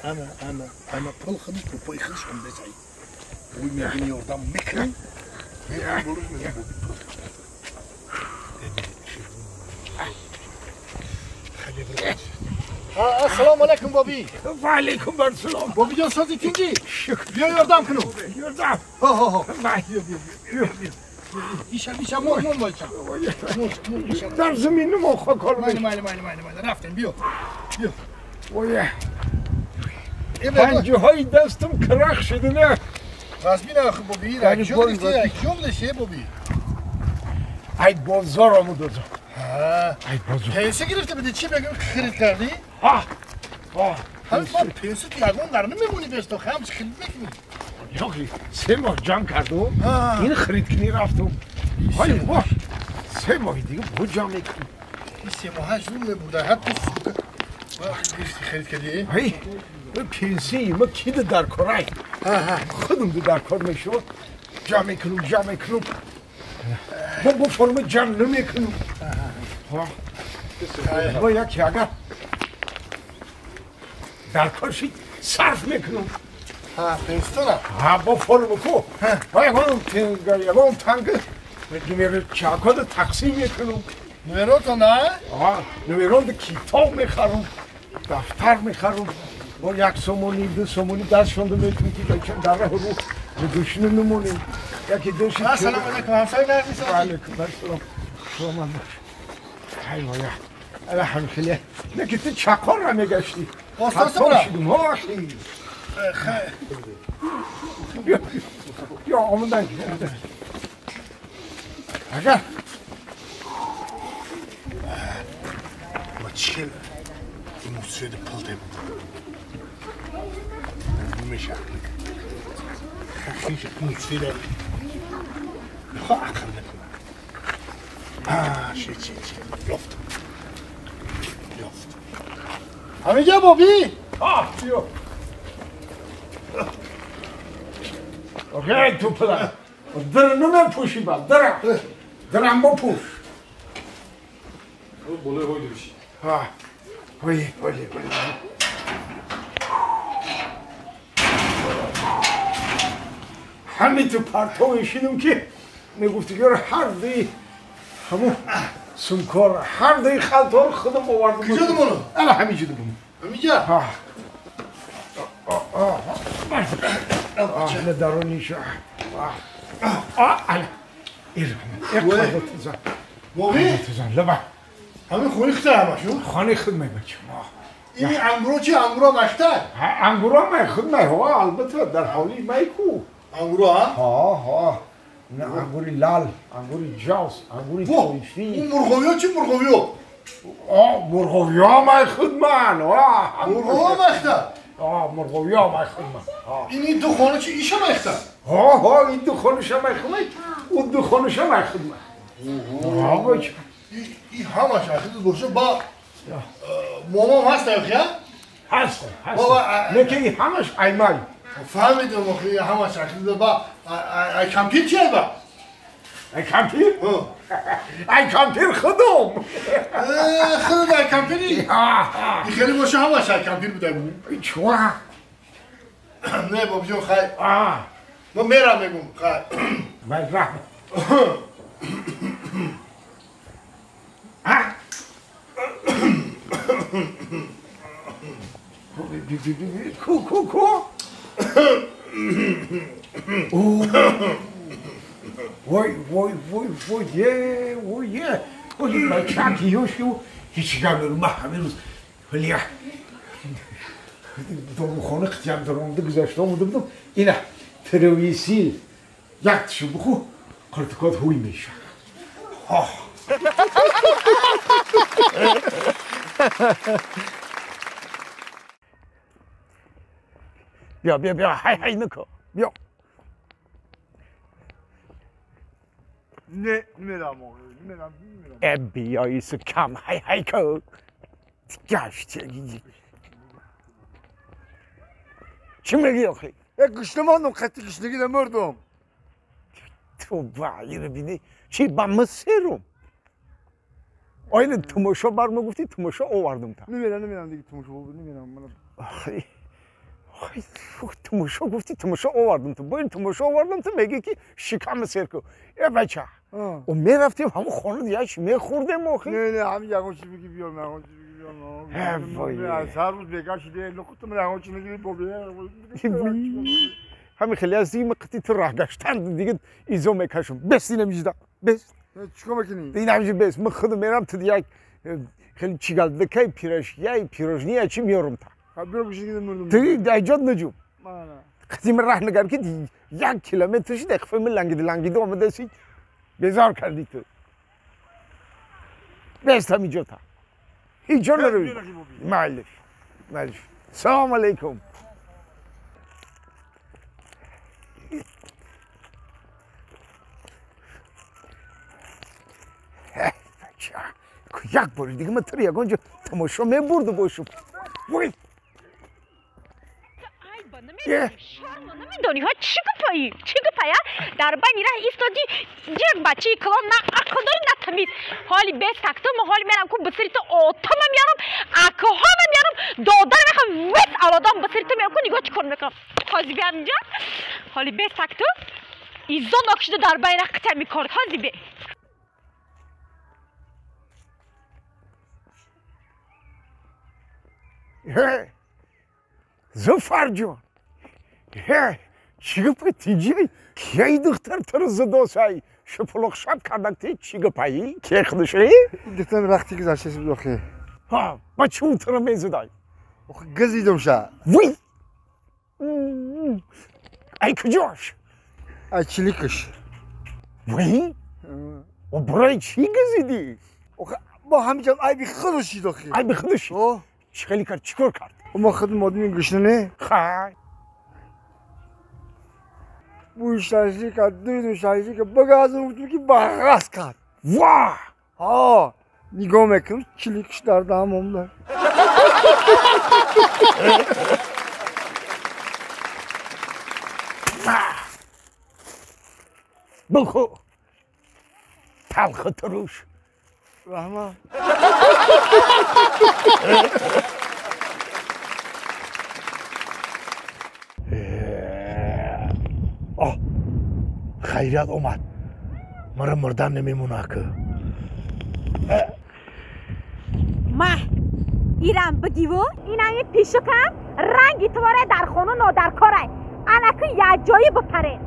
انا انا انا пул худаш бо пои худаш омдесай. Ой мебини ёрдам мекунем. Ассалому алайкум боби. Ва алайкум ассалом. Боби ҷон сози тинҷӣ? Биё ёрдам кунум. Ёрдам. Ҳо ҳо ҳо. Биё биё биё биё. Иша иша мон мон бойча. Дар замин мо хокор. Майли майли майли майли майли рафтем биё. Биё. Ой. Панҷаҳои дастам карах шуда не. Вазмин охи боби, ҷо гирифти, ҷо будаши боби. Ай бозор омуда. Ай бозор. Пенсия гирифта будӣ, чӣ бегум харид кардӣ? Ҳа. Ҳа. Ҳамин ма пенсия ягон дар намемонӣ бесто, ҳам харид мекунӣ. Ёхи, 3 моҳ ҷамъ кардум, ин харид кунӣ рафтум. Ҳай бош. 3 моҳи дига бо ҷамъ мекунӣ. Ин 3 моҳа зур мебурда, ҳатто гирифти харид кардӣ? Ҳай, пенсии ма кида дар корай. Худам дар кор мешавад. Ҷамъ мекунум, ҷамъ мекунум. Мо бо форма ҷамъ намекунум. Мо яке агар дар кор шид сарф мекунум. Пенситона? Ҳа, бо форма ку. Ягон танга чакода тақсим мекунум. Нумеротона? Ҳа, нумеронда китоб мехарум, дафтар мехарум. Бо 1 сомонӣ, 2 сомонӣ дастшонда мекунем ки дар роҳ рӯ душна намонем. Яке души. Ассалому алайкум, ҳамсоя нармисози. Ва алайкум ассалом. Саломат бош. Ай воя. Ала ҳамхеле. Неки ту чақорра мегаштӣ. Остосибра. Ё омадан. Агар ма чил мусиди пул деб. Меша. Хиш мусиди. Мехоҳ ақл накунам. Ши чи чи. Ёфт. Ёфт. Ҳамиҷа боби? А, биё. Окей, ту пила. Дар намепӯши ба, дара. Дарам бопӯш. Болои ҳой души. Ҳа. Ой, ой, ой. Ҳамин ту партове шидум ки мегуфти ки ҳар дуи ҳамун сумкор, ҳар дуи халтор худам овардум. Куҷо думону? Ала ҳаминҷо думону. Ҳаминҷа? Ҳа. На дарониша. Ала. Боби? Лаба. ҳамин хони худта ҳамашу? Хони худ мебачам. Ин ангуро чи? Ангуро махта? Ангуро май худ май, ҳо, албатта дар ҳавлии май ку. Ангуро, ҳа? Ҳа, ҳа. Ангури лал, ангури ҷавс, ангури тоифӣ. Он мурғовиё чи мурғовиё? Мурғовиё май худ ман, ҳа. Мурғовиё махта? Ҳа, мурғовиё май худ ман. Ин ду хона чи иша махта? Ҳа, ҳа, ин ду хонаша май худ ман, он ду хонаша май худ ман. Ҳа, бача. И ҳамаш ахиду боша ба момам ҳаст охия? Ҳаст, ҳаст. Лекин и ҳамаш аймай. Фаҳмидам охи ҳамаш ахиду ба ай кампир чи ба? Ай кампир? Ай кампир худум. Худум ай кампири? И хеле боша ҳамаш ай кампир будай бу. Чуа? Не бобиҷон хай. Ма мерам мегум хай. Вай раҳм. Ку ку ку. Вой вой вой вой е вой е. Ой бачаки ёшу ҳеҷ гап ма ҳамин рӯз вале дорухона қитям даромада гузашта омада будам. Ина трависил яктишу бихӯ қиртикот ҳуй мешавад. Биё биё биё ҳай ҳай нако биё. Не мерам мерам. Э биё ису кам ҳай ҳай ко. Гашт. Чӣ мегӣ охи? Э гушна мондум, қатъи гушнагӣ намурдум. Ту ба иро бинӣ чӣ ба ма серум. Оина тамошо бар ма гуфти тамошо овардум та. Намедонам дига тамошо намедонам. Охи. Охи, тамошо гуфти тамошо овардум ту. Бо ин тамошо овардум ту мегӣ ки шикам сер ку. Э бача. О мерафтем ҳамон хона яш мехӯрдем охи. Не, не, ҳамин ягон чиз бигӣ биёр, ягон чиз бигӣ биёр. Э вой. Ҳар рӯз бегар шиде луқутум ягон чиз нагирӣ бо ҳамин хеле аз дига қити ту раҳ гаштан дига изо мекашам. Бес инамиҷда. Бес. Чикор мекунӣ? Инамиҷа бес. Ман худам мерам ту як хеле чигалдакай пирожьяй пирожния чи меёрам та. Биё гӯши мурдум. Ту айҷод наҷум. Қити ман раҳ нагар ки як километр шид қифа ман лангида лангида омадаси безор кардӣ ту. Бес ҳамиҷо та. Ҳеҷ ҷо наравӣ. Майлиш. Майлиш. Салом алейкум. Як бори дига ман туро ягон ҷо тамошо мебурду бошум. Вой! Намедонӣ ҳа чӣ гапаи? Чӣ гапая? Дар байни раҳ истоди як бачаи калон на ақл дорӣ на тамиз. Ҳоли бес такто ма ҳоли мерам ку бисири ту отама меярам, акҳома меярам, додарам мехам вес авлодам бисири ту меярам ку нигоҳ чӣ кор мекунам. Ҳози биям инҷа. Ҳоли бес такто изо нокшида дар байни раҳ қитя мекорд. Ҳози бе. Зуфарҷон, чӣ гапа тиҷи? Кияи духтар туро задосай? Шупулуқ шаб кардак ти чӣ гапаи? Ке худуши? Духтарам рахти гузаштаст буд охи. Ҳа, ба чӣ ӯ туро мезадай? Охи газидам ша. Вуй! Ай куҷош? Ай чиликаш. Вуй? О барои чӣ газидӣ? Охи бо ҳамиҷам айби худашид охи. Айби худашид? Чӣ хеле кард? Чӣ кор кард? Ма худ модими гушна не? Хай. Бӯи шаши кард, дуйдум шаши кард, багазм гуфтум ки бағаз кард. Ва! Ҳа, нигоҳ мекунам, чиликш дар даҳам омда. Бухӯ. Талху туруш. Раҳмат. Хайрият омад. Мара мурдан намемона ку. Ма ирам бигиву инами пишукам ранги туворе дар хону нодаркорай. Анаку якҷоӣ бипарен.